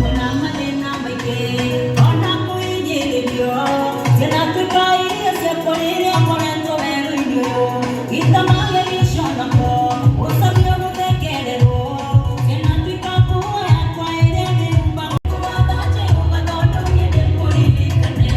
Ona mathĩna maingĩ ona kũhinyĩrĩrio cianatuĩka irio ciakwa rĩrĩa ngoretwo werũ-inĩ ũyũ gĩtama gĩgĩconoko gũcamio gũthekererwo cianatuĩka nguo yakwa ĩrĩa ndĩhumbaga kũgatha Jehova tondũ niĩ ndĩkũririkane.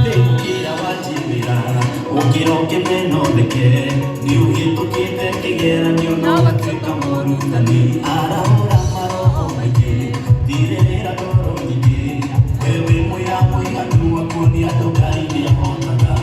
Ndĩgũkĩra wanjĩmĩra ũkĩra ũkĩmena ũtheke nĩ ũhĩtũkĩte kĩgeranio na ũgatuĩka mũrutani arahũra maroho maingĩ tirĩrĩra ndoro nyingĩ we wĩ mũira mũiganu wa kuonia andũ Ngai nĩahotaga.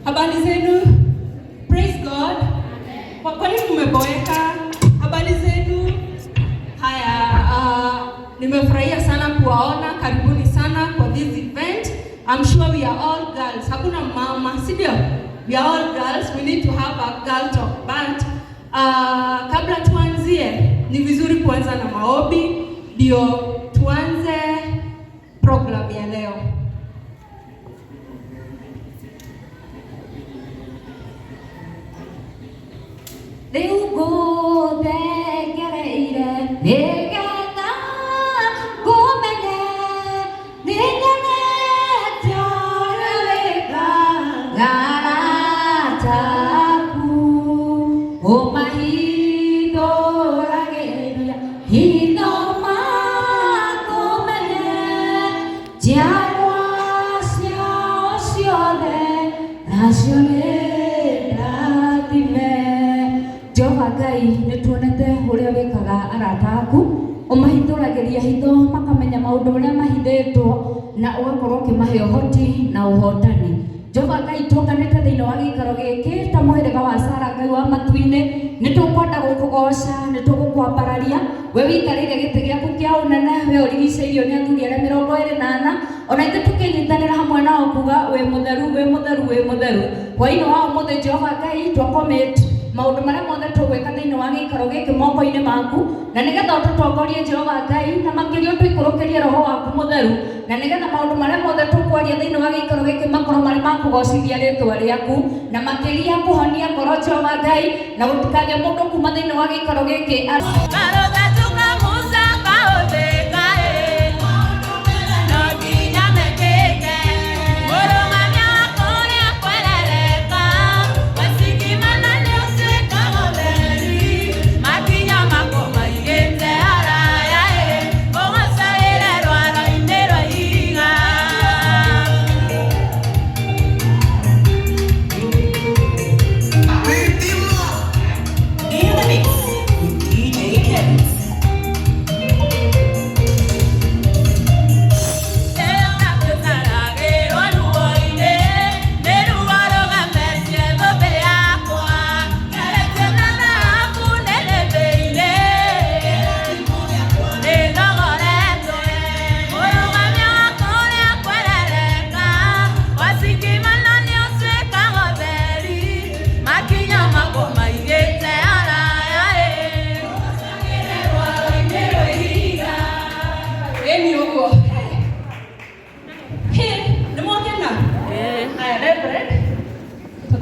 Habari zenu? Praise God. Kwa nini mmeboeka? Habari zenu? Haya, nimefurahia sana kuwaona. Karibuni sana kwa this event. I'm sure we are all girls. Hakuna mama, si ndio? We are all girls. We need to have a girl talk. But kabla tuanzie, ni vizuri kuanza na maombi ndio tuanze program ya leo. Rĩu ngũthengereire nĩgetha ngũmenye nĩnyonete ũrĩa wĩkaga arata aku ũmahithũragĩria hitho makũmenye njiarwa ciao ciothe nacio nĩ rathime. Jehova Ngai nĩ tuonete ũrĩa wĩkaga arata aku ũmahithũragĩria hitho makamenya maũndũ marĩa mahithĩtwo na ũgakorwo ũkĩmahe ũhoti na ũhotani. Jehova Ngai tũnganĩte thĩinĩ wa gĩikaro gĩkĩ ta mũhĩrĩga wa Sara Ngai wa matu-inĩ nĩ tũkwenda gũkũgoca nĩ tũgũkwambararia we wĩikarĩire gĩtĩ gĩaku kĩa ũnene we ũrigicĩirio nĩ athuri arĩa 24 ona ithuĩ tũkĩnyitanĩra hamwe nao kuga wĩ mũtheru wĩ mũtheru wĩ mũtheru. Hwaĩ-inĩ wa ũmũthĩ Jehova Ngai twa commit maũndũ marĩa mothe tũgwĩka thĩinĩ wa gĩikaro gĩkĩ moko-inĩ maku na nĩgetha ũtũtongorie Jehova Ngai na makĩria ũtũikũrũkĩrie roho waku mũtheru na nĩgetha maũndũ marĩa mothe tũkwaria thĩinĩ wa gĩikaro gĩkĩ makorwo marĩ ma kũgocithia rĩtwa rĩaku na makĩria kũhonia ngoro Jehova Ngai na gũtikagĩe mũndũ kuma thĩinĩ wa gĩikaro gĩkĩ. In the mix with DJ Kevin.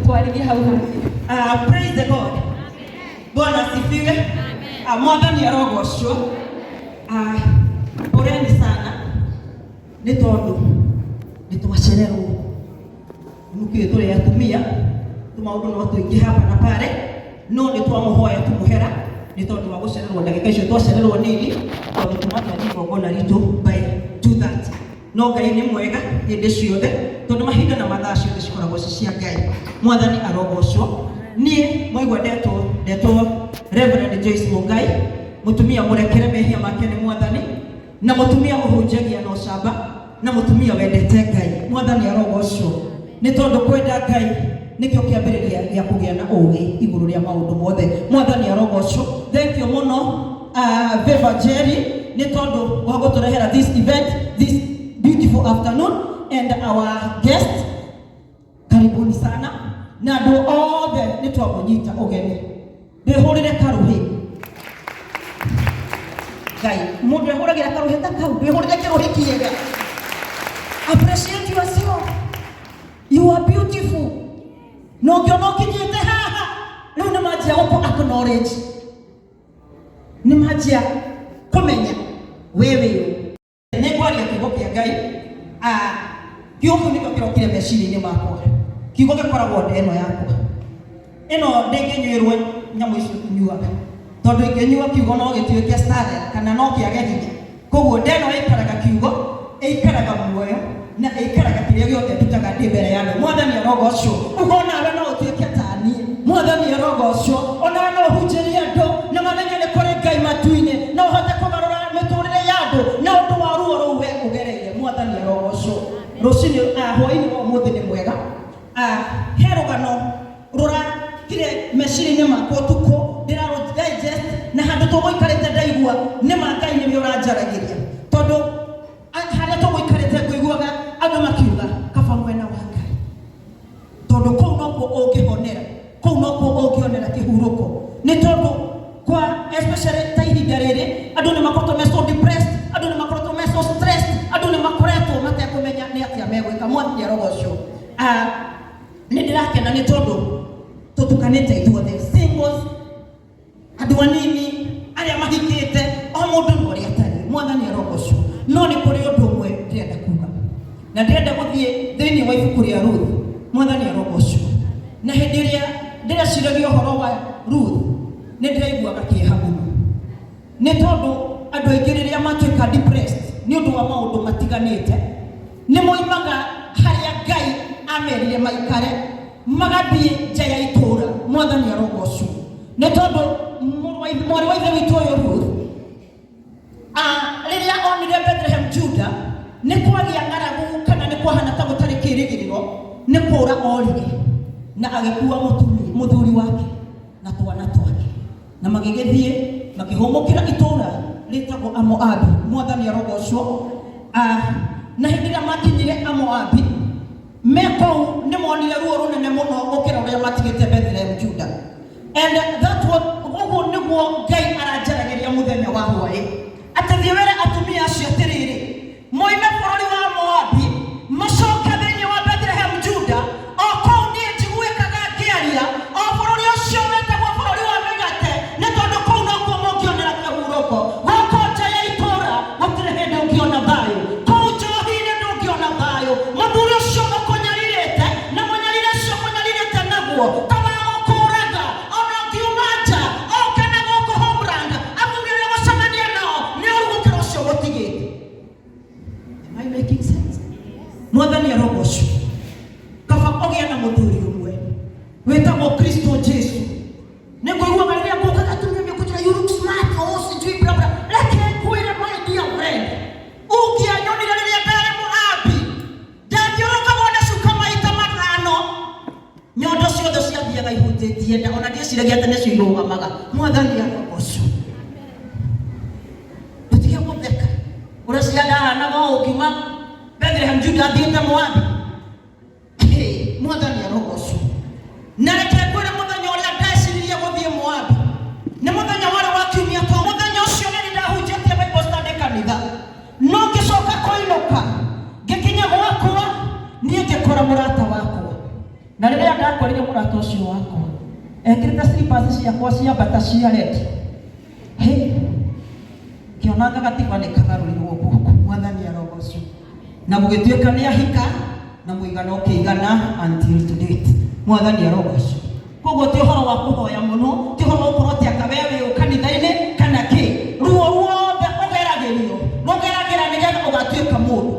Tũtwarithie hau hangĩ. Praise the God. Bwana asifiwe. Mwathani arogocwo. Poleni sana nĩ tondũ nĩ twacererwo. Nĩkĩĩ tũrĩ atumia tũmaũndũ no tũingĩ hapa na pale, no nĩ twamũhoya tũmũhera nĩ tondũ wa gũcererwo ndagĩka icio twacererwo nini, tondũ tũmatwathiĩ igongona ritũ by 2:30. No Ngai nĩ mwega hĩndĩ ciothe, tondũ mahinda na mathaa ciothe cikoragwo ci cia Ngai. Mwathani arogocwo. Niĩ mwaigua ndetwo Reverend Joyce Mungai, mũtumia mũrekere mehia make nĩ Mwathani, na mũtumia ũhunjagia na ũcamba, na mũtumia wendete Ngai. Mwathani arogocwo, nĩ tondũ kwenda Ngai nĩkĩo kĩambĩrĩria gĩa kũgĩa na ũgĩ igũrũ rĩa maũndũ mothe. Mwathani arogocwo. Thank you mũno, Veva Jerry, nĩ tondũ wa gũtũrehera this event this beautiful afternoon, and our guest, karibuni sana, na andũ othe nĩ twamũnyita ũgeni. Ndĩhũrĩre karũhĩ. Ngai, mũndũ ehũragĩra karũhĩ ta kau, ndĩhũrĩre kĩrũhĩ kĩega. Appreciate yourself, you are beautiful. Na ũngĩona ũkinyĩte haha rĩu, nĩ manjia gũkũ acknowledge, nĩ manjia kũmenya wewe ũ. Nĩ ngwaria kiugo kĩa Ngai. Kiugo kĩu nĩkĩo kĩrokire meciria-inĩ makwa. Kiugo gĩkoragwo nda ĩno yakwa ĩno, ndĩngĩnyuĩrwo nyamũ icio nyuaga, tondũ ingĩnyua kiugo no gĩtuĩke starter kana no kĩage hinya. Koguo nda ĩno ĩikaraga kiugo, ĩikaraga muoyo, na ĩikaraga kĩrĩa gĩothe ndutaga ndĩ mbere ya andũ. Mwathani arogocwo. Uga onawe no ũtuĩke ta niĩ. Mwathani arogocwo. Onawe no ũhunjĩrie andũ na mamenye nĩ kũrĩ Ngai matu-inĩ, na ũhote kũgarũra mĩtũrĩre ya andũ na ũndũ wa ruo rũu we ũgereire. Mwathani arogocwo. Rũcinĩ, hwaĩ-inĩ wa ũmũthĩ nĩ mwega. He rũgano rũrakire meciria-inĩ makwa ũtukũ, ndĩrarũ digest, na handũ tũgũikarĩte ndaigua nĩ ma Ngai nĩwe ũranjaragĩria, tondũ harĩa tũgũikarĩte ngũiguaga andũ makiuga kaba mwena wa Ngai, tondũ kũu nokuo ũngĩhonera, kũu nokuo ũngĩonera kĩhurũko. Nĩ tondũ kwa especially ta ihinda rĩrĩ, andũ nĩ makoretwo me so depressed, andũ nĩ makoretwo me so stressed, andũ nĩ makoretwo matekũmenya nĩ atĩa megwĩka. Mwathani arogocwo. Nĩ ndĩrakena nĩ tondũ tũtukanĩte ithuothe, singles, andũ anini, arĩa mahikĩte, o mũndũ na ũrĩa atarĩ. Mwathani arogocwo. No nĩ kũrĩ ũndũ ũmwe ndĩrenda kuga, na ndĩrenda gũthiĩ thĩinĩ wa ibuku rĩa Ruth. Mwathani arogocwo. Na hĩndĩ ĩrĩa ndĩreciragia ũhoro wa Ruth, nĩ ndĩraiguaga kĩeha mũno, nĩ tondũ andũ aingĩ rĩrĩa matuĩka depressed nĩ ũndũ wa maũndũ matiganĩte, nĩ moimaga harĩa Ngai amerire maikare, magathiĩ nja ya itũũra. Mwathani arogocwo. Nĩ tondũ mwarĩ wa ithe witũ ũyũ Ruth, rĩrĩa onire Bethlehem Juda nĩ kwagĩa ng'aragu, kana nĩ kwahana ta gũtarĩ kĩĩrĩgĩrĩro, nĩ kũũra orire na agĩkua mũthuri wake na twana twake, na magĩgĩthiĩ makĩhũmũkĩra itũũra rĩtagwo Amoabi. Mwathani arogocwo. Na hĩndĩ ĩrĩa makinyire Amoabi, me kũu nĩ monire ruo rũnene mũno gũkĩra ũrĩa matigĩte Bethlehem Juda. And that what, ũguo nĩguo Ngai aranjaragĩria mũthenya wa hwaĩ, atĩ thiĩ wĩre atumia acio atĩrĩrĩ, moime bũrũri wa Moabi, macoke thĩinĩ wa Bethlehem Juda, o kũu niĩ njiguĩkaga ngĩaria, o bũrũri ũcio wĩtagwo bũrũri wa mĩgate, nĩ tondũ kũu nokuo mũngĩonera kĩhurũko. Gũkũ nja ya itũũra gũtirĩ hĩndĩ ũngĩona thayũ, kũu njohi-inĩ ndũngĩona thayũ. Mũthuri ũcio ũkũnyarirĩte na mũnyarire ũcio ũkũnyarirĩte naguo ta wagũkũraga, ona ũngiuma nja oke na gũkũ homeland, athuri arĩa gũcemania nao nĩ ũru gũkĩra ũcio gũtigĩte. Am I making sense? Mwathani arogocwo. Kaba ũgĩe na mũthuri ũmwe wĩtagwo Kristo Jesu. Nĩ ngũiguaga rĩrĩa ngũkaga atumia mekũnjĩra, "You look smart," oh, sijui bla bla. Reke ngwĩre, my dear friend, ũngĩanyonire rĩrĩa ndarĩ Moabi, ndathiũrũrũkagwo na cuka maita matano, nyondo ciothe ciathiaga ihutĩtie nda, ona ndieciragia atĩ nĩcio irũgamaga. Mwathani arogocwo. Tũtige gũtheka ũrĩa ciandahanaga ũũ ngiuma Bethlehem Juda thiĩte Moabi. Hey, mwathani arogocwo. Na reke ngwĩre, mũthenya ũrĩa ndeciririe gũthiĩ Moabi nĩ mũthenya warĩ wa kiumia, to mũthenya ũcio nĩ ndahunjĩtie Bible study kanitha, no ngĩcoka kũinũka, ngĩkinya gwakwa niĩ ngĩkora mũrata wakwa, na rĩrĩa Rĩrĩa ndakorire mũrata ũcio wakwa ekĩrĩte slippers ciakwa cia mbata cia red, hĩ, ngĩona gatiba nĩ kagarũrirwo guoko. Mwathani arogocwo. Na gũgĩtuĩka nĩ ahika na mũigana ũkĩigana until to date. Mwathani arogocwo. Koguo ti ũhoro wa kũhoya mũno, ti ũhoro wa gũkorwo atĩ anga we wĩ ũ kanitha-inĩ kana kĩ. Ruo ruothe ũgeragĩrio rũgeragĩra nĩgetha ũgatuĩka mũndũ.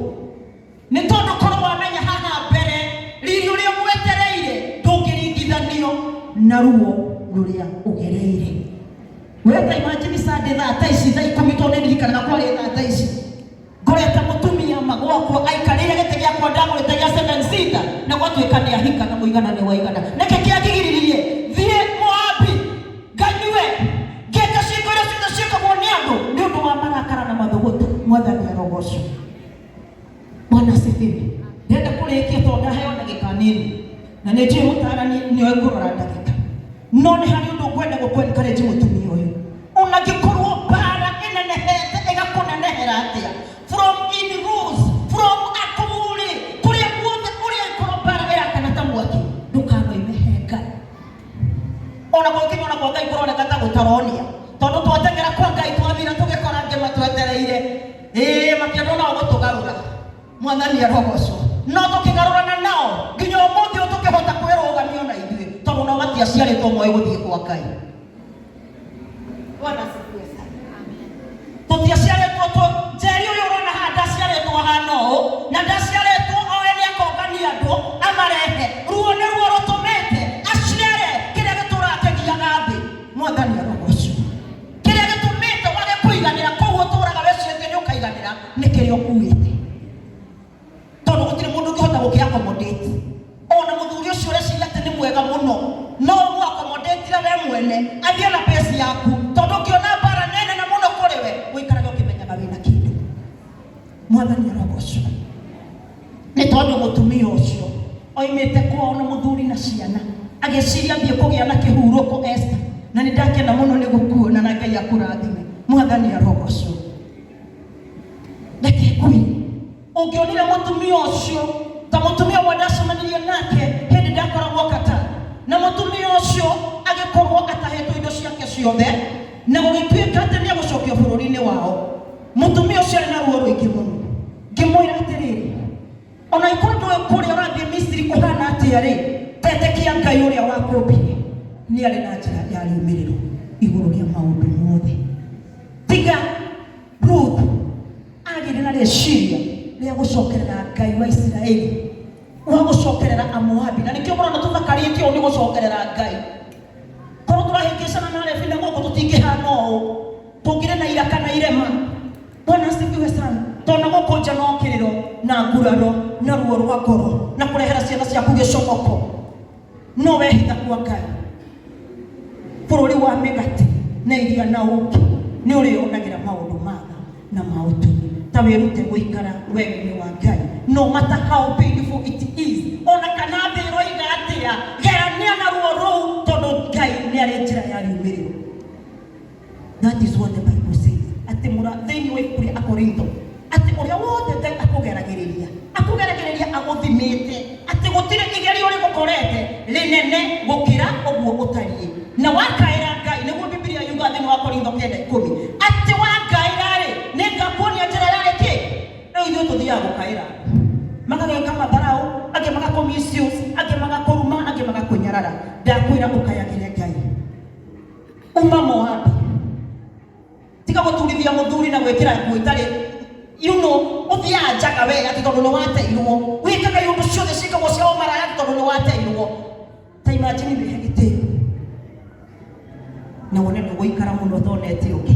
Nĩ tondũ korwo wamenya haha mbere riri ũrĩa ũmwetereire ndũngĩringithanio na ruo rũrĩa ũgereire. We ta imagine Sunday thaa ta ici, thaa 10, tondũ nĩ ndirikanaga kwarĩ thaa ta ici, ngorete mũtumia magwakwa aikarĩire gĩtĩ gĩakwa ndagũrĩte gĩa 7 seater, na gwatuĩka nĩ ahika na mũigana nĩ waigana. Nĩkĩ kĩangigiririe thiĩ Moabi nganyue ngĩka ciĩko iria ciothe ciĩkagwo nĩ andũ nĩ ũndũ wa marakara na mathũgũta? Mwathani arogocwo. Bwana asifiwe. Ndĩrenda kũrĩkia tondũ ndaheo ndagĩka nini na nĩ njũĩ mũtarani nĩoĩ kũrora ndagĩka, no nĩ harĩ ũndũ ngwenda gũkũ encourage mũtumia ũyũ. Ona ngĩkorwo mbara ĩnenehete ĩgakũnenehera atĩa, from in rules, from atũrĩ kũrĩa guothe ũrĩa ĩkorwo mbara ĩrakana ta mwaki, ndũkanoime he Ngai. Ona gũgĩkinya ona kwa Ngai kũroneka ta gũtaronia, tondũ twateng'era kwa Ngai twathira tũgĩkora angĩ matwetereire, ĩĩ, makĩenda nao gũtũgarũra. Mwathani arogocwo. No tũkĩgarũrana nao nginya ũmũthĩ ũyũ tũkĩhota kwĩrũgamia ona ithuĩ, tondũ nao matiaciarĩtwo moĩ gũthiĩ kwa Ngai. Bwana asifiwe sana. Tũtiaciarĩtwo tũ Njeri ũyũ ũrona haha ndaciarĩtwo ahana ũũ, na ndaciarĩtwo oe nĩ akongania andũ amarehe. Ruo nĩ ruo rũtũmĩte aciare kĩrĩa gĩtũraga kĩgiaga thĩ. Mwathani arogocwo. Kĩrĩa gĩtũmĩte wage kũiganĩra kũu ũtũraga wĩcirĩtie nĩ ũkaiganĩra nĩ kĩrĩa ũkuĩte, tondũ gũtirĩ mũndũ ũngĩhota gũkĩ accommodate. Ona mũthuri ũcio ũreciria atĩ nĩ mwega mũno, no ũmũ accommodate we mwene athiĩ na pace yaku, tondũ ũngĩona mbara nĩ nene mũno kũrĩ we, ũikarage ũkĩmenyaga wĩna kĩndũ. Mwathani arogocwo. Nĩ tondũ mũtumia ũcio oimĩte kwao na mũthuri na ciana, agĩciria thiĩ kũgĩa na kĩhurũko. Esther, na nĩ ndakena mũno nĩ gũkuona, na Ngai akũrathime. Mwathani arogocwo. Reke ngwĩre, ũngĩonire mũtumia ũcio ta mũtumia ũmwe ndacemanirie nake hĩndĩ ndakoragwo Qatar, na mũtumia ũcio agĩkorwo atahĩtwo indo ciake ciothe na gũgĩtuĩka atĩ nĩ egũcokio bũrũri-inĩ wao. Mũtumia ũcio arĩ na ruo rũingĩ mũno. Ngĩmwĩra atĩrĩrĩ, ona ikorwo ndũĩ kũrĩa ũrathiĩ Misiri kũhana atĩa rĩ, tetĩkia Ngai ũrĩa wakũmbire nĩ arĩ na njĩra ya riumĩrĩro igũrũ rĩa maũndũ mothe. Tiga Ruth agĩire na rĩciria rĩa gũcokerera Ngai wa Isiraeli, wa gũcokerera Amoabi, na nĩkĩo mũrona tũthakarĩtio ũũ nĩ gũcokerera Ngai. Korwo tũrahĩngĩcana na Alevi na gũkũ tũtingĩhana ũũ, tũngĩrĩ na iraka na irema. Bwana asifiwe sana. Tondũ na gũkũ nja no kĩrĩro na nguraro na ruo rwa ngoro na kũrehera ciana ciaku gĩconoko, no wehitha kwa Ngai bũrũri wa mĩgate na iria na ũũkĩ, nĩ ũrĩonagĩra maũndũ ma tha na ma ũtugi. Ta wĩrute gũikara wega-inĩ wa Ngai, no matter how painful it is, ona kana thĩ ĩroiga atĩa, gerania na ruo rũu, tondũ Ngai nĩ arĩ njĩra ya riumĩrĩro. That is what the Bible says, atĩ mũra thĩinĩ wa ibuku rĩa Akorintho, atĩ ũrĩa wothe Ngai akũgeragĩrĩria, akũgeragĩrĩria agũthimĩte, atĩ gũtirĩ igerio rĩgũkorete rĩnene gũkĩra ũguo ũtariĩ. Na wakaĩra Ngai, nĩguo Bibilia yugaga thĩinĩ wa Korintho 9:10, atĩ wangaĩra rĩ, nĩ ngakuonia njĩra ya ĩkĩ. Rĩu ithuĩ tũthiaga gũkaĩra andũ magagĩka matharaũ, angĩ magakũ misuse, angĩ magakũruma, angĩ magakũnyarara. Ndakwĩra ũkayagĩre Ngai. Uma Moabi, tiga gũturithia mũthuri na gwĩkĩra nguo itarĩ, ũthiaga njaga we atĩ tondũ nĩ wateirwo, wĩkaga iũndũ ciothe ciĩkagwo cia ũmaraya atĩ tondũ nĩ wateirwo. Ta imagine, wĩhe gĩtĩo na wone ndũgũikara mũno ũtonete ũngĩ.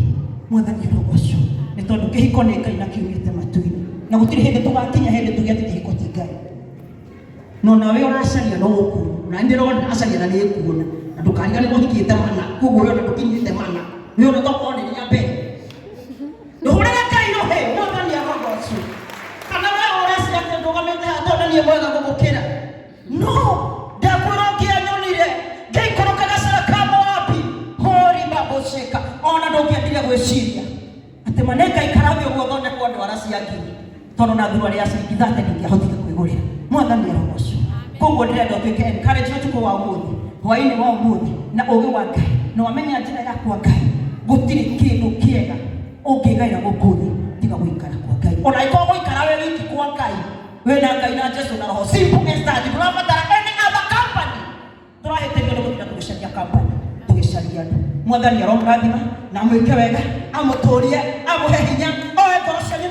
Mwathani arogocwo, nĩ tondũ kĩhiko nĩ Ngai na kiumĩte matu-inĩ, na gũtirĩ hĩndĩ tũgakinya hĩndĩ tuge atĩ kĩhiko ti Ngai. No nawe ũracaria no ũkuona, na ndĩrona acaria na nĩ ekuona, na ndũkariganĩrwo ũhikĩte mana, koguo we ona ndũkinyĩte mana, we ona tokorwo nĩ rĩa mbere. Ndũhũrĩre Ngai rũhĩ. Mwathani arogocwo. Kana we ũreciria atĩ ndũgamĩte haha tondũ niĩ mwega gũgũkĩra? No ndakwĩra, ũngĩanyonire ngĩikũrũka gacĩra ka Moabi hũri babũcĩka, ona ndũngĩendire gwĩciria atĩ ma nĩngaikara thĩ ũguo thondekwo ndwara cia ngiri, tondũ na thuruarĩ ya ciringi 30 ndingĩahotire kwĩgũrĩra. Mwathani arogocwo. Koguo Koguo ndĩrenda ũtuĩke encourage ũtukũ wa ũmũthĩ, hwaĩ-inĩ wa ũmũthĩ, na ũgĩ wa Ngai, na wamenya njĩra ya kwa Ngai, gũtirĩ kĩndũ kĩega ũngĩgaĩra gũkũ thĩ tiga gũikara kwa Ngai. Ona ĩkorwo gũikara wĩ wiki kwa Ngai, wĩna Ngai na Jesu na Roho, simple as that. Ndũrabatara any other company. Tũrahĩtĩrio nĩ gũtinda tũgĩcaria company, tũgĩcaria andũ. Mwathani aromũrathima na amwĩke wega, amũtũrie, amũhe hinya, oe ngoro cianyu.